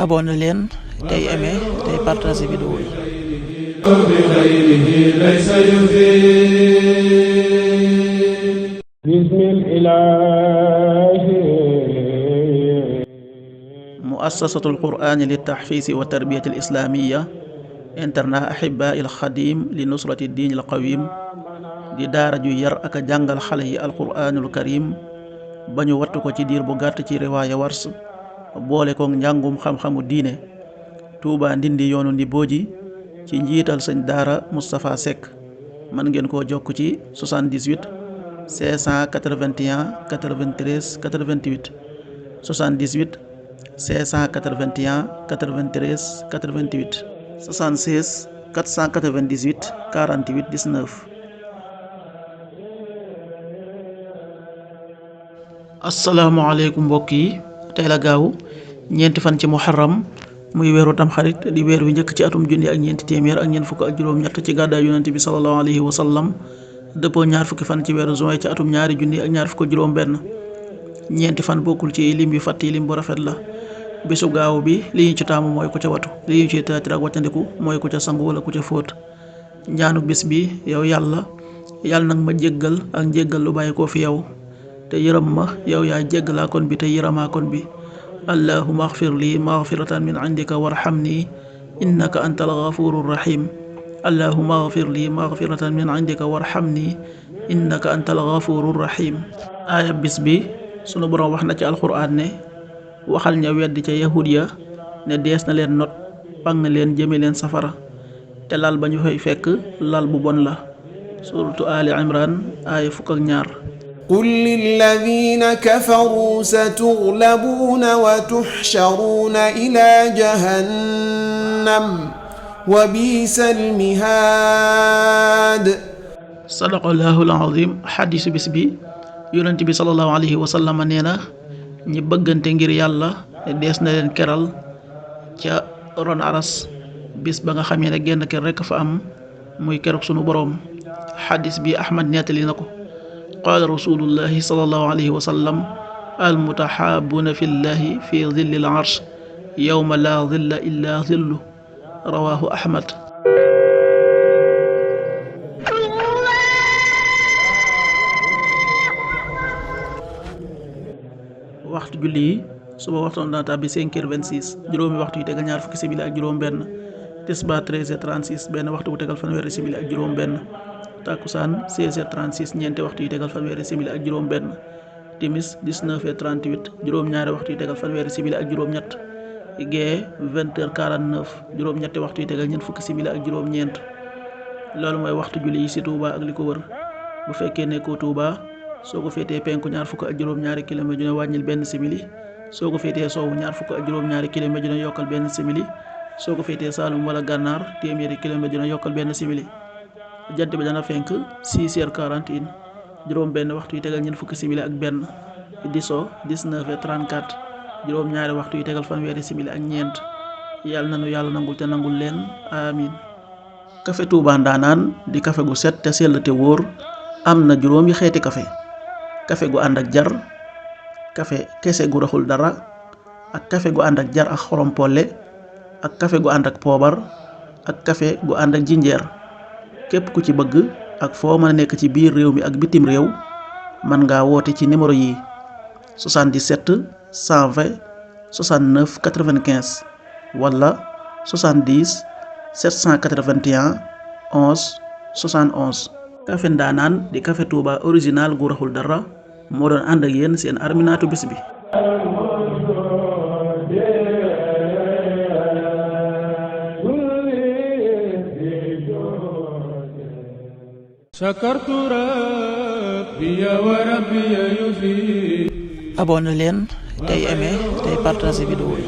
abonné leen tey aimé tey partagé vidéo yi. muassasatul qur'ani li tahfiisi wa tarbiyati al islamiyya internat ahibaa il xadim li nusrati diin al qawim di daara ju yar ak a jàngal xale yi alquraanul karim ba ñu wattu ko ci diir bu gàtt ci riwaaya wars boole ko njàngum xam-xamu diine. Touba Ndindi yoonu Ndibooji ci njiital sëñ daara Moustapha Seck. mën ngeen koo jokk ci 78 581 93 88 78 581 93 88 76 498 48 19. asalaamaaleykum mbokk yi, tey la gaaw ñeenti fan ci muharram muy weeru tamxarit di weer wi njëkk ci atum junni ak ñeenti téeméer ak ñeent fukk ak juróom-ñett ci gàddaay yonent bi sallallahu alayhi wa sallam dëppoo ñaar fukki fan ci weeru juin ci atum ñaari junni ak ñaar fukk ak juróom-benn. ñeenti fan bokkul ci lim yu fàtt yi lim bu rafet la. bisu gaaw bi li ñu ci taamu mooy ku ca watu, li ñu ci taatir ak wàccandiku mooy ku ca sangu wala ku ca fóot. ñaanu bis bi yow yàlla nag ma jéggal ak njéggal lu bàyyi koo fi yow te yërëm ma yow yaa jéggalaa kon bi te yërëmaa kon bi. allahumma axfir lii maxfiratan min indika warhamni innaka antal gafuurur rahim. allahumma axfir lii maxfiratan min indika warhamni innaka antal gafuurur rahim. aaya bis bi sunu boroom wax na ci alxuraan ne waxal ña weddi ca yahud ya ne dees na leen not pang leen jëme leen safara te lal ba ñu fay fekk lal bu bon la. suratu ali imran aaya 12. قل للذين كفروا ستغلبون وتحشرون إلى جهنم وبئس المهاد. صدق الله العظيم. xadiisu bis bi yonent bi sallallahu alayhi wa sallam nee na ñi bëggante ngir yàlla dees na leen keral ca ron aras bis ba nga xamee ne genn ker rekk fa am muy keroog sunu boroom. xadiis bi Ahmad nettali na ko. qaala rasulullahi sallallahu alayhi wa sallam almutaxaabuuna fi llahi fi dilli l arsh yowma laa dilla illa dillu rawaahu Ahmad. waxtu julli yi suba waxtoon dana tàbbi 5h26 juróomi waxtu yu tegal ñaar fukki simili ak juróom benn. tisbaar 13h36 benn waxtu bu tegal fanweeri simili ak juróom benn. takkusaan 16h36 ñeenti waxtu yu tegal fanweeri simili ak juróom benn. timis 19h38 juróom-ñaari waxtu yu tegal fanweeri simili ak juróom-ñett. gee 20h49 juróom-ñetti waxtu yu tegal ñeent fukki simili ak juróom-ñeent. loolu mooy waxtu julli yi ci Touba ak li ko wër. bu fekkee nekkoo Touba soo ko féetee penku ñaar fukk ak juróom-ñaari kilomètre ju ne wàññil benn simili. soo ko féetee sowwu ñaar fukk ak juróom-ñaari kilomètre ju ne yokkal benn simili. soo ko féetee Saalum wala Gànnaar téeméeri kilomètre ju ne yokkal benn simili. jant bi dana fenk 6h41 juróom benn waxtu yu tegal ñeent fukki simili ak benn. di so 19h34 juróom ñaari waxtu yu tegal fanweeri simili ak ñeent. yàlla nanu yàlla nangul te nangul leen amin. kafe Touba Ndanaan di kafe gu set te sell te wóor am na juróomi xeeti kafe. kafe gu ànd ak jar, kafe kese gu raxul dara, ak kafe gu ànd ak jar ak xorom polle, ak kafe gu ànd ak poobar, ak kafe gu ànd ak jinjeer. képp ku ci bëgg ak foo mën a nekk ci biir réew mi ak bitim réew mën ngaa woote ci numéro yi 77 120 69 95 wala 70 781 11 71. Café Ndaanaan di café Touba original gu raxul dara moo doon ànd ak yéen seen arminaatu bis bi. abonné leen tey aimé tey partagé vidéo yi.